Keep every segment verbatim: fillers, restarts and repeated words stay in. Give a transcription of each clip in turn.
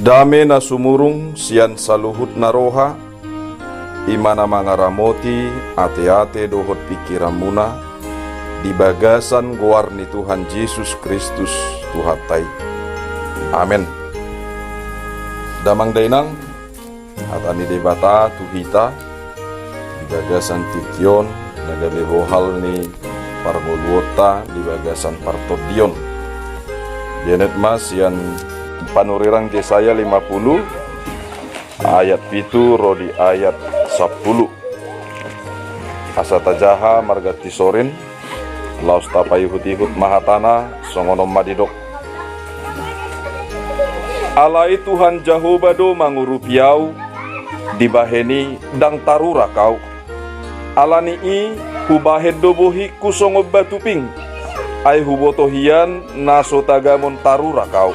Dame na sumurung sian saluhut na roha, i ma na mangaramoti ateate dohot pingkiranmuna, di bagasan goar ni Tuhan Jesus Kristus, Tuhanta i. Amen. Damang dainang, hata ni Debata tu hita, di bagasan tingki on, na gabe hohal ni parngoluonta di bagasan partondion. Dienet ma sian panurirang Jesaya lima puluh, ayat pitu ro di ayat sampulu. Asa tajaha marganti sorin, laos tapaihut-ihut ma hatana, songon on ma didok. Alai Tuhan Jahowa do mangurupi ahu, dibahen i ndang tarurak ahu. Alani i hubahen do bohingku songon batu ping, ai huboto hian na so tagamon tarurak ahu.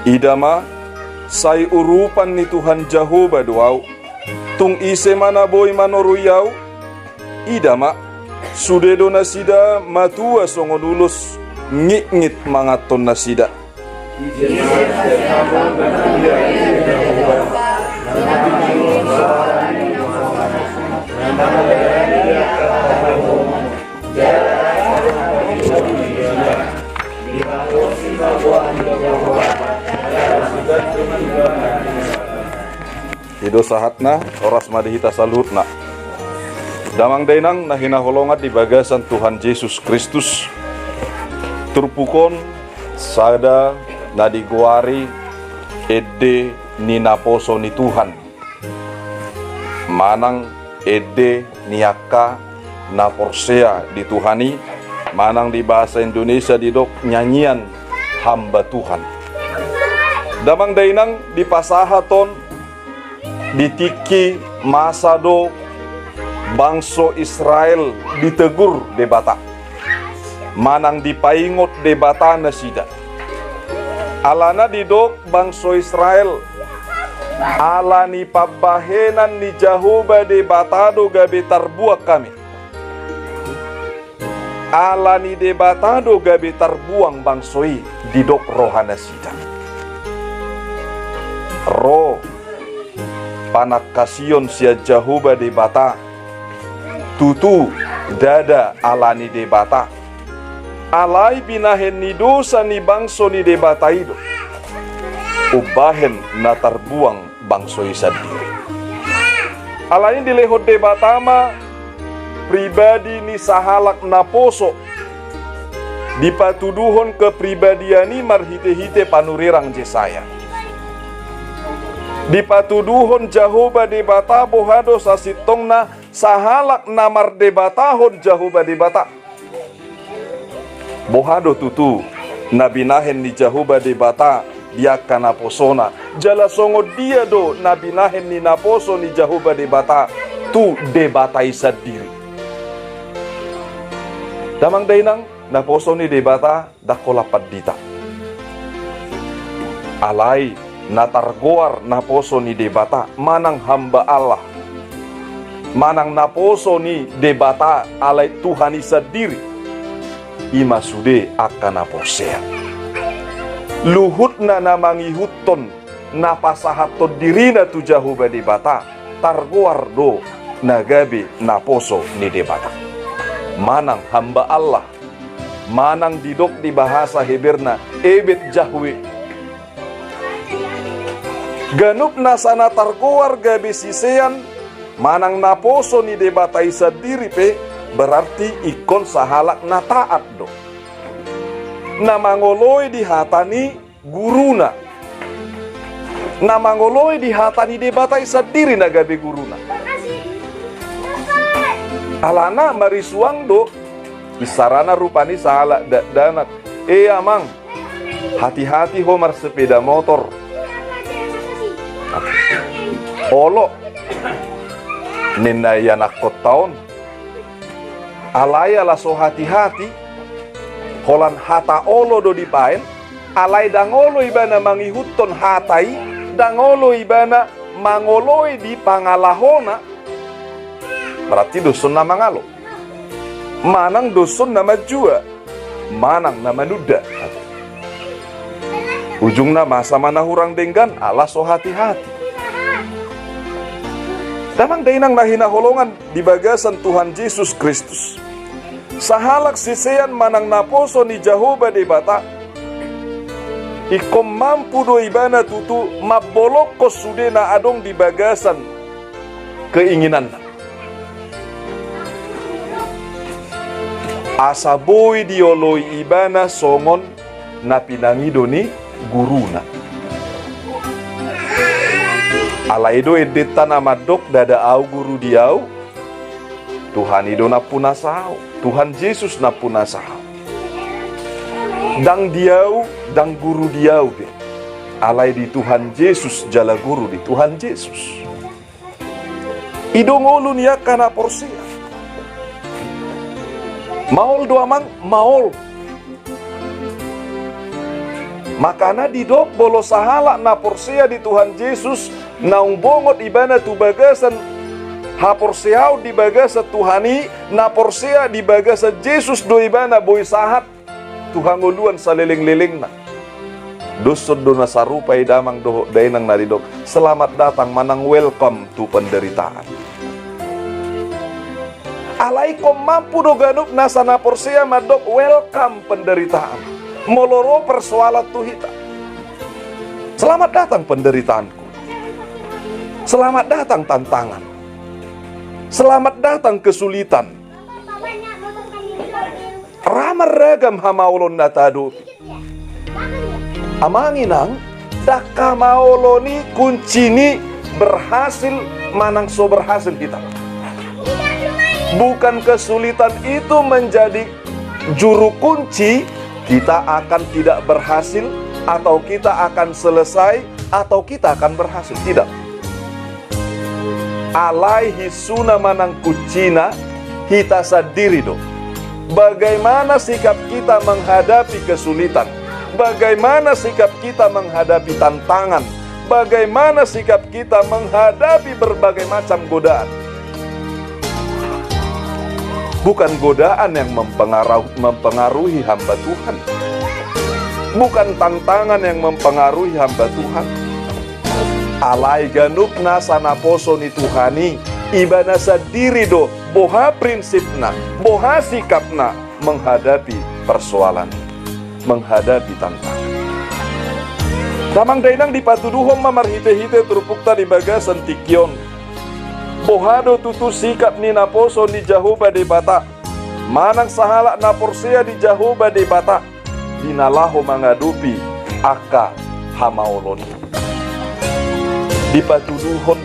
Ida ma, sai urupan ni Tuhan Jahowa do ahu. Tung ise ma na boi manorui ahu? Ida ma, sude do nasida matua songon ulos, ngitngit manganhon nasida. I do sahatna, horas ma di hita saluhutna. Damang dainang na hinaholongan di bagasan Tuhan Jesus Kristus. Turpuk on sada na digoari ende ni naposo ni Tuhan. Manang ende ni angka na porsea di Tuhan i, manang di bahasa Indonesia didok nyanyian hamba Tuhan. Damang dainang, dipasahat on di tingki masa do bangso Israel ditegur Debata, manang dipaingot Debata nasida. Alana didok bangso Israel, ala ni pambahenan ni Jahowa Debata do gabe tarbuang hami. Ala ni Debata do gabe tarbuang bangso i, didok roha nasida. Ro panangkasion sian Jahowa Debata, tutu ndada ala ni Debata. Alai binahen ni dosa ni bangso ni Debata i do umbahen na tarbuang bangso i sandiri. Alai dilehon Debata ma pribadi ni sahalak naposo, dipatuduhon kepribadian i marhite-hite panurirang Jesaya. Dipatuduhon Jahowa Debata boha do sasintongna sahalak na mardebatahon Jahowa Debata. Boha do tutu na binahen ni Jahowa Debata di angka naposona, jala songon dia do na binahen ni naposo ni Jahowa Debata tu Debata i sandiri? Damang dainang, naposo ni Debata ndang holan pandita. Alai na targoar naposo ni Debata manang hamba Allah, manang naposo ni Debata alai Tuhan i sandiri, i ma sude angka na porsea. Luhutna na mangihuthon na pasahathon dirina tu Jahowa Debata, targoar do na gabe naposo ni Debata manang hamba Allah, manang didok di bahasa Heberna Ebed Jahwe. Ganup nasa na targoar gabe sisean manang naposo ni Debata i sandiri pe berarti ingkon sahalak na taat do, na mangoloi di hata ni guruna, na mangoloi di hata ni Debata i sandiri na gabe guruna. Alana marisuang do, isarana rupani sahalak dakdanak, "E amang, hati-hati ho marsepeda motor. Olo," ninna ianakkonta on. Alai ala so hati-hati, holan hata olo do dibaen, alai ndang olo ibana mangihuthon hata i, ndang olo ibana mangoloi di pangalahona, berarti doshon na mangalo. Manang doshon na manjua, manang na manunda. Ujungna masa ma na hurang denggan ala so hati-hati. Damang dainang na hinaholongan di bagasan Tuhan Jesus Kristus. Sahalak sisean manang naposo ni Jahowa Debata, ingkon mampu do ibana tutu mambolongkon sude na adong di bagasan keinginanna. Asa boi dioloi ibana songon na pinangido ni guruna. Alai do endenta na mandok, ndada au guru di au, Tuhan i do nampunasa au, Tuhan Jesus nampunasa au. Ndang di au, ndang guru di au be. Alai di Tuhan Jesus jala guru di Tuhan Jesus. I do ngolu ni angka na porsea. Maol do amang, maol. Makana didok molo sahalak na porsea di Tuhan Jesus, naung bongot ibana tu bagasan haporseaon di bagasan Tuhan i, na porsea di bagasan Jesus do ibana boi sahat tu hangoluan saleleng-lelengna. Doshon do na sarupa i damang dohot dainang na didok, selamat datang manang welcome to penderitaan. Alai ingkon mampu do ganup nasa na porsea mandok welcome penderitaan. Molo ro persoalan tu hita. Selamat datang penderitaanku. Selamat datang tantangan. Selamat datang kesulitan. Ra marragam hamaolon na tahadopi. Amang inang, ndang hamaolon i kunci ni berhasil manang so berhasil hita. Bukan kesulitan itu menjadi juru kunci kita akan tidak berhasil, atau kita akan selesai, atau kita akan berhasil. Tidak. Alai hinsuna manang kuncina, hita sandiri do. Bagaimana sikap kita menghadapi kesulitan? Bagaimana sikap kita menghadapi tantangan? Bagaimana sikap kita menghadapi berbagai macam godaan? Bukan godaan yang mempengaruh-, mempengaruhi hamba Tuhan. Bukan tantangan yang mempengaruhi hamba Tuhan. Alai ganup nasa naposo ni Tuhan i, ibana sandiri do boha prinsipna, boha sikapna menghadapi persoalan, menghadapi tantangan. Damang dainang, dipatuduhon ma marhite-hite turpukta di bagasan tingki on. Boha do tutu sikap ni naposo ni Jahowa Debata, manang sahalak na porsea di Jahowa Debata, di na laho mangadopi angka hamaolon i. Dipatuduhon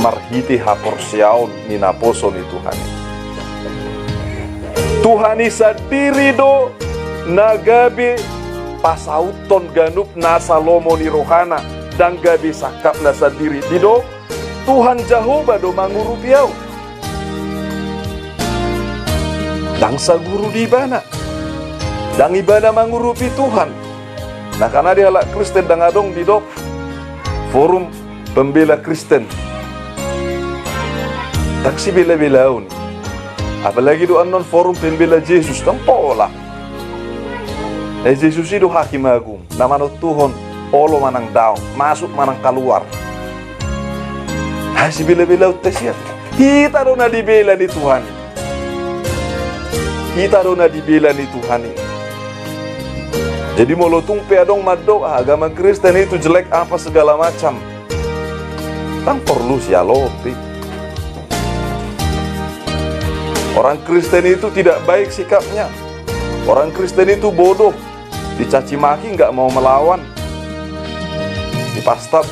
marhite haporseaon ni naposo ni Tuhan i. Tuhan i sandiri do na gabe pasauthon ganup nasa lomo ni rohana, ndang gabe sangkapna sandiri. Didok, Tuhan Jahowa do mangurupi au. Ndang saguru di ibana. Ndang ibana mangurupi Tuhan. Nah, karena di halak Kristen ndang adong didok Forum Pembela Kristen. Ndang sibela-belaon. Apalagi do annon Forum Pembela Jesus, ndang pola. Eh, Jesus i do Hakim Agung, na manontuhon olo manang dao, masuk manang kaluar. Ndang sibela-belaonta sian. Hita do na dibela ni Tuhan i. Hita do na dibela ni Tuhan i. Jadi molo tung pe adong mandok, "Ah, agama Kristen itu jelek apa segala macam." Ndang porlu sialopi. Orang Kristen itu tidak baik sikapnya. Orang Kristen itu bodoh. Dicaci maki nggak mau melawan. Dipastat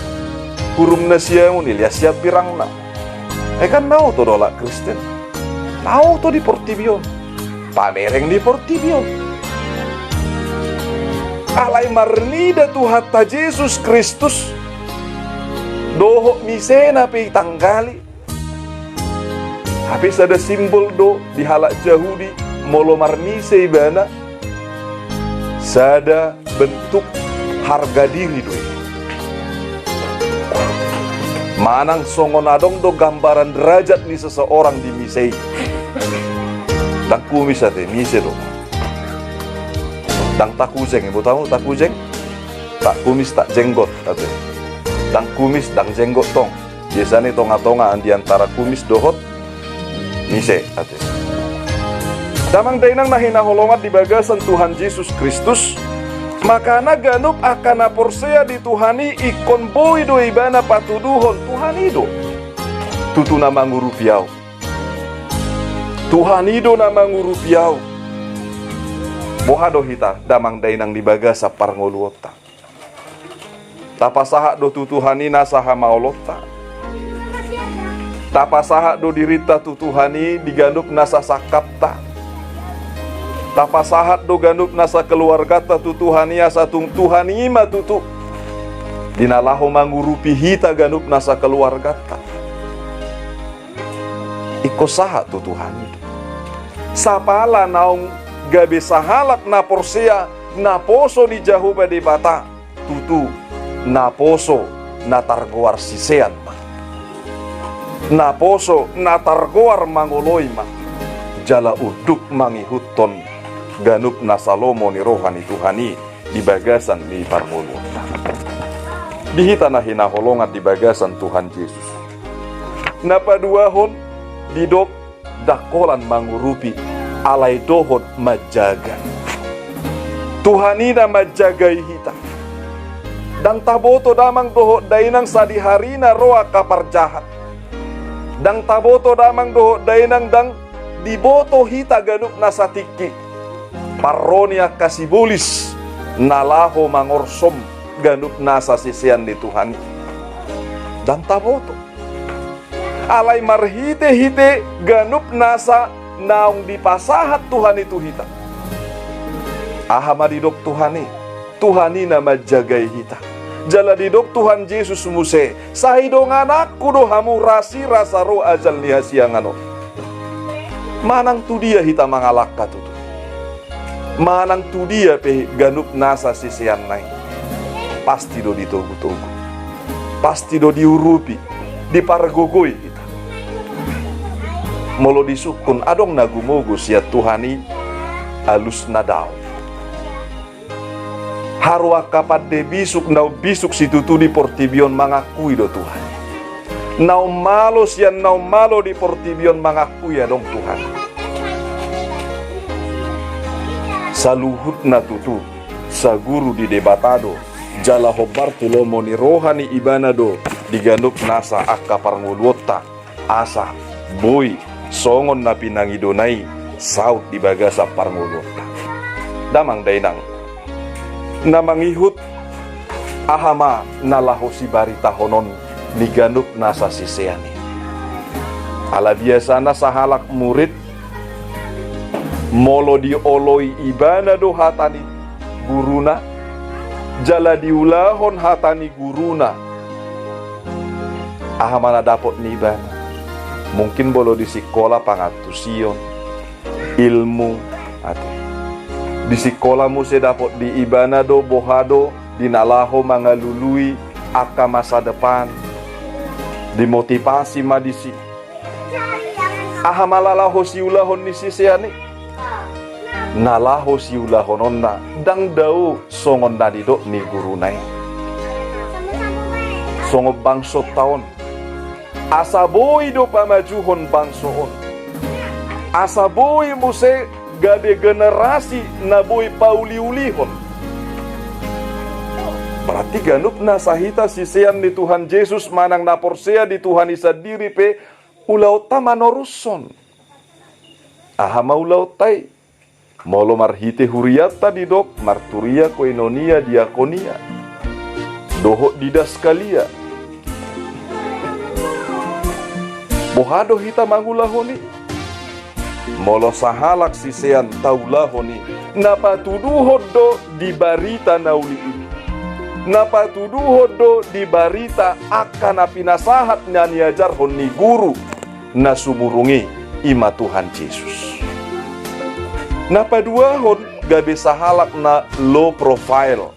hurumna siamun, ilias sian birangna. Eh, kan na oto do halak Kristen. Na oto di portibi on. Pamereng di portibi on. Alai marnida Tuhanta Jesus Kristus, dohot misena pe itanggali. Hape sada simbol do di halak Jahudi, molo marmise ibana, sada bentuk harga diri do i. Manang songon adong do gambaran derajat ni seseorang di mise i. Ndang kumis ate, mise do. Ndang takujeng, iboto hamu takujeng? Tak kumis, tak jenggot ate. Ndang kumis, ndang jenggot tong. Biasana i tonga-tonga an di antara kumis dohot mise ate. Damang dainang na hinaholongan di bagasan Tuhan Jesus Kristus, makana ganup angka na porsea di Tuhan i ingkon boi do ibana patuduhon Tuhan i do tutu na mangurupi ahu. Tuhan i do na mangurupi ahu. Boha do hita damang dainang di bagasan parngoluonta? Tapasahat do tu Tuhan i nasa hamaolonta? Tapasahat do dirinta tu Tuhan i di ganup nasa sangkapta? Tapasahat do ganup nasa keluarganta tu Tuhan i asa tung Tuhan i ma tutu di na laho mangurupi hita ganup nasa keluarganta? Ingkon sahat tu Tuhan i do. Sapala naung gabe sahalak na porsea, na poso di Jahowa Debata, tutu naposo na targoar sisean ma. Naposo na targoar mangoloi ma. Jala unduk mangihuthon ganup nasa lomo ni roha ni Tuhan i di bagasan ni parngoluonta. Di hita na hinaholongan di bagasan Tuhan Jesus. Na paduahon, didok ndang holan mangurupi, alai dohot manjaga. Tuhan i na manjagai hita. Ndang taboto damang dohot dainang sadihari na ro angka parjahat. Ndang taboto damang dohot dainang ndang diboto hita ganup nasa tingki parro ni angka sibolis na laho mangorsom ganup nasa sisean ni Tuhan i. Ndang taboto. Alai marhite-hite ganup nasa naung dipasahat Tuhan i tu hita. Aha ma didok Tuhan i? Tuhan i na manjagai hita. Jala didok Tuhan Jesus muse, sai dongananku do hamu rasirasa ro ajal ni hasiangan on. Manang tu dia hita mangalangka tutu? Manang tu dia pe ganup nasa siseanna i, pasti do ditogu-togu. Pasti do diurupi, dipargogoi hita. Molo disungkun adong na gumogo sian Tuhan i, alusna dao. Haru angka pande bisuk na umbisuk situtu di portibi on mangakui do Tuhan. Na ummalo sian na ummalo di portibi on mangakui adong Tuhan. Saluhutna tutu saguru di Debata do, jala hombar tu lomo ni roha ni Ibana do di ganup nasa angka parngoluonta. Asa boi songon na pinangidona i saut di bagasan parngoluonta. Damang dainang na mangihut, aha ma na laho sibaritahonon ni ganup nasa sisean i? Ala biasana sahalak murid, molo dioloi ibana do hata ni guruna, jala diulahon hata ni guruna, aha ma na dapot ni ibana? Mungkin molo di sikola pangantusion, ilmu, ate. Di sikola muse dapot di ibana do boha do di na laho mangalului angka masa depan. Dimotivasi ma disi. Aha ma na laho siulahon ni sisean i? Na laho siulahononna ndang dao songon na nidok ni guruna i. Songon bangsonta on. Asa boi do pamajuhon bangso on. Asa boi muse gabe generasi na boi pauliulihon. Berarti ganup nasa hita sisean ni Tuhan Jesus manang na porsea di Tuhan i sandiri pe ulaonta manorushon. Aha ma ulaonta i? Molo marhite hurianta didok marturia, koinonia, diakonia dohot didaskalia. Boha do hita mangulahon i? Molo sahalak sisean taulahon i, na patuduhon do di barita na uli i. Na patuduhon do di barita angka na pinasahat na niajarhon ni guru na sumurung i, i ma Tuhan Jesus. Na paduahon, gabe sahalak na low profile.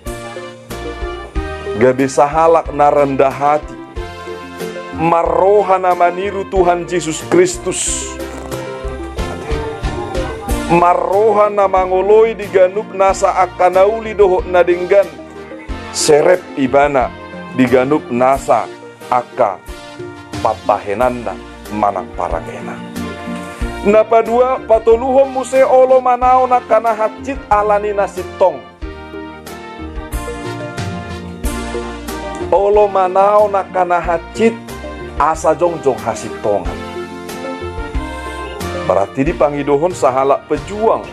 Gabe sahalak na rendah hati. marroha na maniru Tuhan Jesus Kristus, marroha na mangoloi di ganup nasa angka na uli dohot na denggan, serep ibana di ganup nasa angka pambahenanna manang parangena. Na padua, patoluhon muse olo manaon angka na hansit ala ni na sintong. Olo manaon angka na hansit asa jongjong hasintongan. Berarti dipangidohon sahalak pejuang.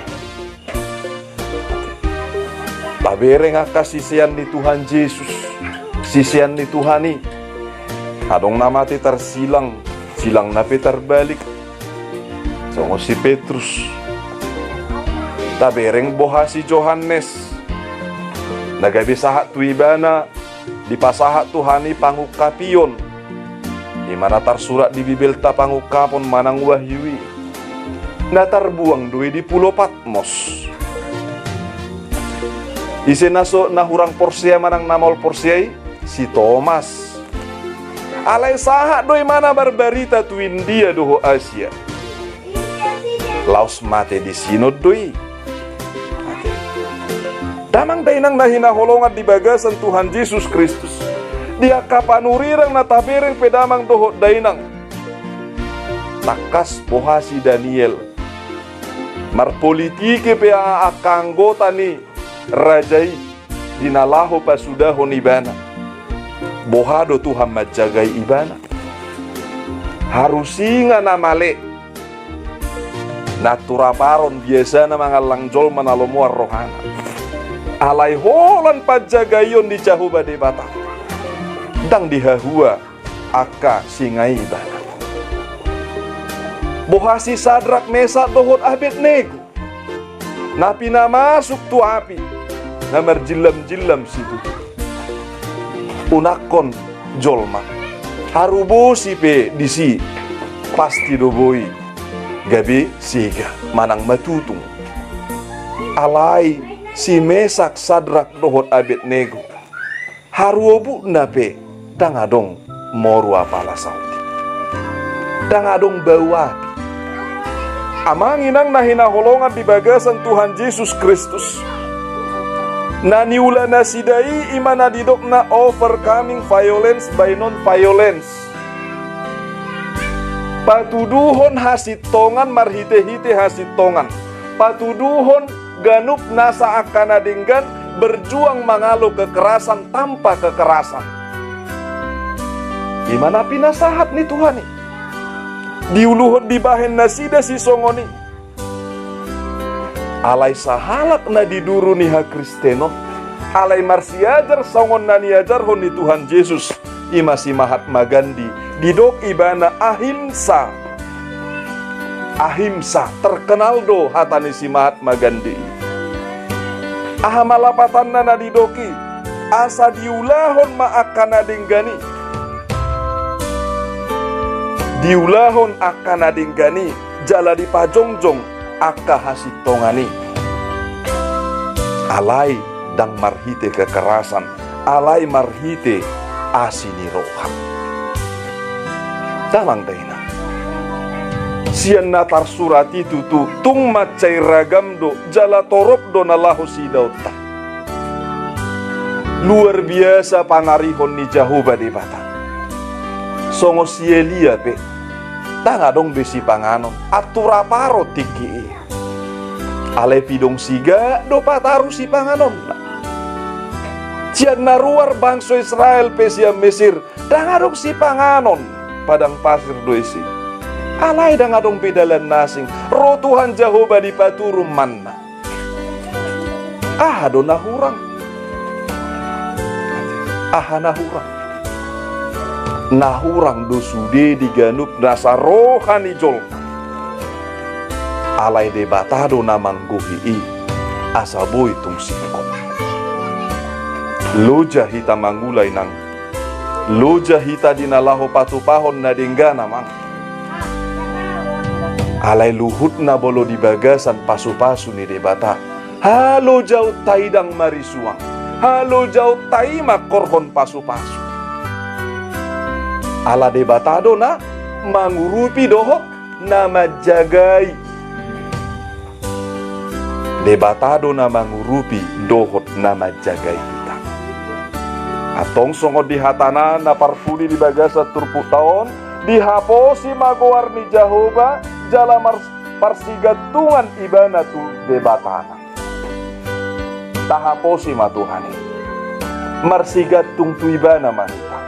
Tabereng angka sisean ni Tuhan Jesus, sisean ni Tuhan i. Adong na mate tarsilang, silangna pe tarbalik. Songon si Petrus. Tabereng boha si Johannes. Na gabe sahat tu ibana, dipasahat Tuhan i pangungkapion. Ima na tarsurat di Bibelta pangungkapon manang Wahyu i. Na tarbuang do i di pulo Patmos. Ise na so, na hurang porsea manang na maol porsea i? Si Tomas. Alai sahat do imana marbarita tu India dohot Asia. Laos mate di sinon do i. Damang dainang na hinaholongan di bagasan Tuhan Jesus Kristus. Di angka panurirang na tabereng pe damang dohot dainang. Tangkas boha si Daniel. Marpolitike pe a-, angka anggota ni raja i, di na laho pasudahon ibana. Boha do Tuhan manjagai ibana? Haru singa na male. Na turaparon biasana mangallang jolma na lomoan rohana. Alai holan panjagaion ni Jahowa Debata. Ndang dihahua angka singa i ibana. Boha si Sadrak, Mesak dohot Abednego. Na pinamasuk tu api, na marjillam-jillam situtu. Unangkon jolma. Haru bosi pe disi pasti do boi gabe sega manang matutung. Alai si Mesak, Sadrak dohot Abednego. Haru obukna pe ndang adong moru apala saotik. Ndang adong bau api. Amang inang na hinaholongan di bagasan Tuhan Jesus Kristus. Na niula nasida i ima na didokna overcoming violence by non-violence. Patuduhon hasintongan marhite-hite hasintongan. Patuduhon ganup nasa angka na denggan berjuang mangalo kekerasan tanpa kekerasan. Ima na pinasahat ni Tuhan i. Diuluhon dibahen nasida sisongon i. Alai sahalak na di duru ni hakristenon, alai marsiajar songon na niajarhon ni Tuhan Jesus. Ima si Mahatma Gandhi, didok ibana ahimsa. Ahimsa, terkenal do hata ni si Mahatma Gandhi i. Aha ma lapatanna na didok i? Asa diulahon ma angka na denggan i. Diulahon angka na denggan i, jala dipajongjong angka hasintongan i. Alai ndang marhite kekerasan, alai marhite asi ni roha. Damang dainang. Sian na tarsurat i tutu, tung mansai ragam do, jala torop do na laho siidaonta. Luar biasa pangarihon ni Jahowa Debata. Songon si Elia pe, ndang adong be sipanganon, antur aparo tingki i. Alai pidong sigak do pataru sipanganonna. Sian na ruar bangso Israel pe sian Mesir, ndang adong sipanganon, padang pasir do isi. Alai ndang adong be dalan na asing, ro Tuhan Jahowa dipaturu manna. Aha do na hurang? Aha na hurang? Na hurang do sude di ganup nasa roha ni jolma. Alai Debata do na manggohi i, asa boi tung singkop. Loja hita mangula inang. Loja hita di na laho patupahon na denggan amang. Alai luhutna molo di bagasan pasupasu ni Debata, halojaonta i ndang marisuang. Halojaonta i mangkorhon pasupasu. Ala Debata do na mangurupi dohot na manjagai. Debata do na mangurupi dohot na manjagai hita. Antong songon di hatana na parpudi di bagasan turpukta on, dihaposi ma goar ni Jahowa jala mar-, parsigantungan ibana tu Debatana. Tahaposi ma Tuhan i. Marsigantung tu Ibana ma hita.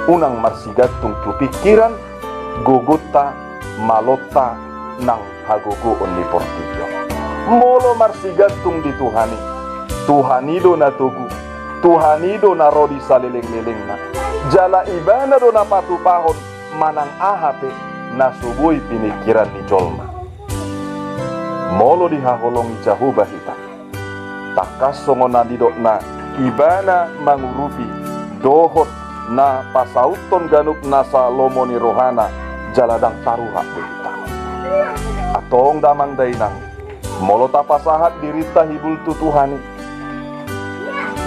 Unang marsigantung tu pingkiran, gogonta, malonta, nang hagogoon ni portibi on. Molo marsigantung di Tuhan i, Tuhan i do na togu, Tuhan i do na ro di salelenglelengna. Jala Ibana do na patupahon manang aha pe na so boi piningkiran ni jolma. Molo dihaholongi Jahowa hita, tangkas songon na nidokna, Ibana mangurupi dohot na pasauthon ganup nasa lomo ni rohana, jala ndang taruhak be hita. Antong damang dainang, molo tapasahat dirinta hibul tu Tuhan i,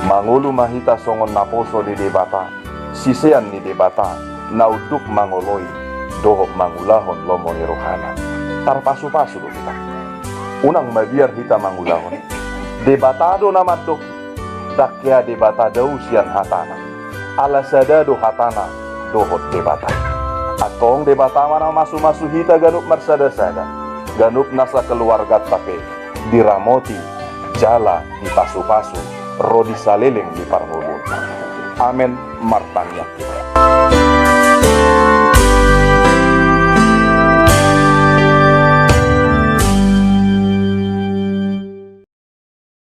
mangolu ma hita songon naposo ni Debata, sisean ni Debata na unduk mangoloi dohot mangulahon lomo ni rohana. Tarpasupasu do hita. Unang mabiar hita mangulahon. Debata do na mandok, ndang hea Debata dao sian hatana. Ala sada do hatana dohot Debata. Antong Debata ma na masumasu hita ganup marsadasada, ganup nasa keluarganta pe diramoti jala dipasupasu ro di saleleng ni parngoluonta. Amen. Martangiang hita.